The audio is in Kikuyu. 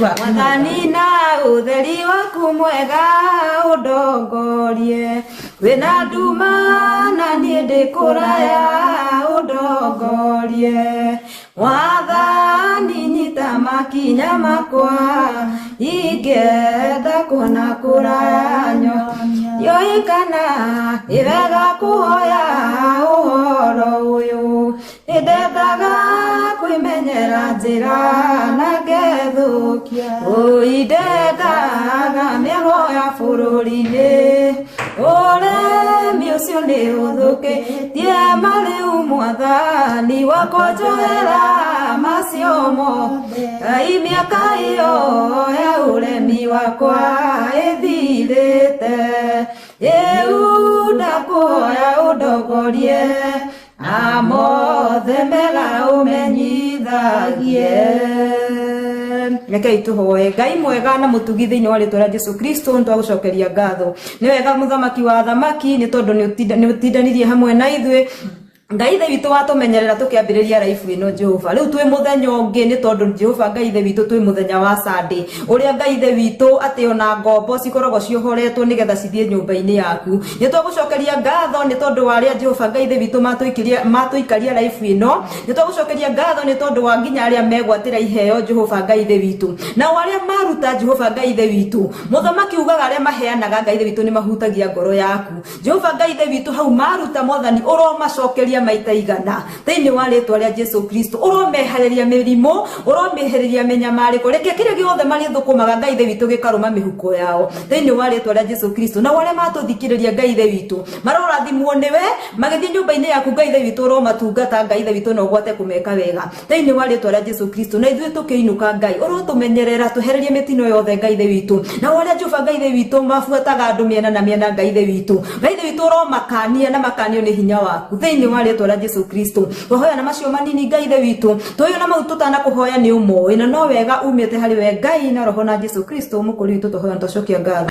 Mwathani na ũtheri waku mwega ũndongorie, kwĩna nduma na niĩ ndĩ kũraya ũndongorie. Mwathani nyita makinya makwa, ingĩenda kuona kũraya ndiũĩ kana nĩ wega kũhoya ũhoro ũyũ. Nĩndendaga kwĩmenyera njĩra na ngethũkia. Ũi ndendaga mĩago ya bũrũri-inĩ, ũremi ũcio nĩ ũthũkĩtie marĩu mwathani wakwa njohera macio mothe. Ngai mĩaka ĩyo ya ũremi wakwa ĩthirĩte, rĩu ndakũhoya ũndongorie na mothe mega ũmenyithagie. Rekei tũhoe. Ngai mwega na mũtugi thĩinĩ wa rĩtwa rĩa Jesu Kristo, nĩ twagũcokeria ngatho. Nĩ wega mũthamaki wa athamaki, nĩ tondũ nĩ ũtindanirie hamwe na ithuĩ. Ngai ithe witũ watũmenyerera tũkĩambĩrĩria raibu ĩno Jehova. Rĩu twĩ mũthenya ũngĩ nĩ tondũ Jehova Ngai ithe witũ twĩ mũthenya wa Sunday. Ũrĩa Ngai ithe witũ atĩ ona ngombo cikoragwo ciohoretwo nĩgetha cithiĩ nyũmba-inĩ yaku. Nĩ twagũcokeria ngatho nĩ tondũ wa arĩa Jehova Ngai ithe witũ matũikirie matũikaria raibu ĩno. Nĩ twagũcokeria ngatho nĩ tondũ wa nginya arĩa megwatĩra iheo Jehova Ngai ithe witũ. Nao arĩa maruta Jehova Ngai ithe witũ. Mũthamaki ugaga arĩa maheanaga Ngai ithe witũ nĩ mahutagia ngoro yaku. Jehova Ngai ithe witũ hau maruta mwathani ũromacokeria maita igana thĩinĩ wa rĩtwa rĩa Jesu Kristo. Ũromehereria mĩrimũ, ũromehereria mĩnyamarĩko, reke kĩrĩa gĩothe marĩthũkũmaga Ngai ithe witũ gĩkarũma mĩhuko yao thĩinĩ wa rĩtwa rĩa Jesu Kristo. Nao arĩa matũthikĩrĩria Ngai ithe witũ marorathimwo nĩwe magĩthiĩ nyũmba-inĩ yaku Ngai ithe witũ, ũromatungata Ngai ithe witũ na ũgwate kũmeka wega thĩinĩ wa rĩtwa rĩa Jesu Kristo. Na ithuĩ tũkĩinũka Ngai ũrotũmenyerera, twehererie mĩtino yothe Ngai ithe witũ. Nao arĩa Jehova Ngai ithe witũ mabuataga andũ mĩena na mĩena Ngai ithe witũ, Ngai ithe witũ ũromakania na makanio nĩ hinya waku thĩinĩ wa rĩtwa rĩa Jesu Kristo. Twahoya na macio manini Ngai ithe witũ, tũĩ ona mau tũtanakũhoya nĩ ũmoĩ, na no wega umĩte harĩ we Ngai na Roho na Jesu Kristo mũkũri witũ, twahoya na twacokia ngatho.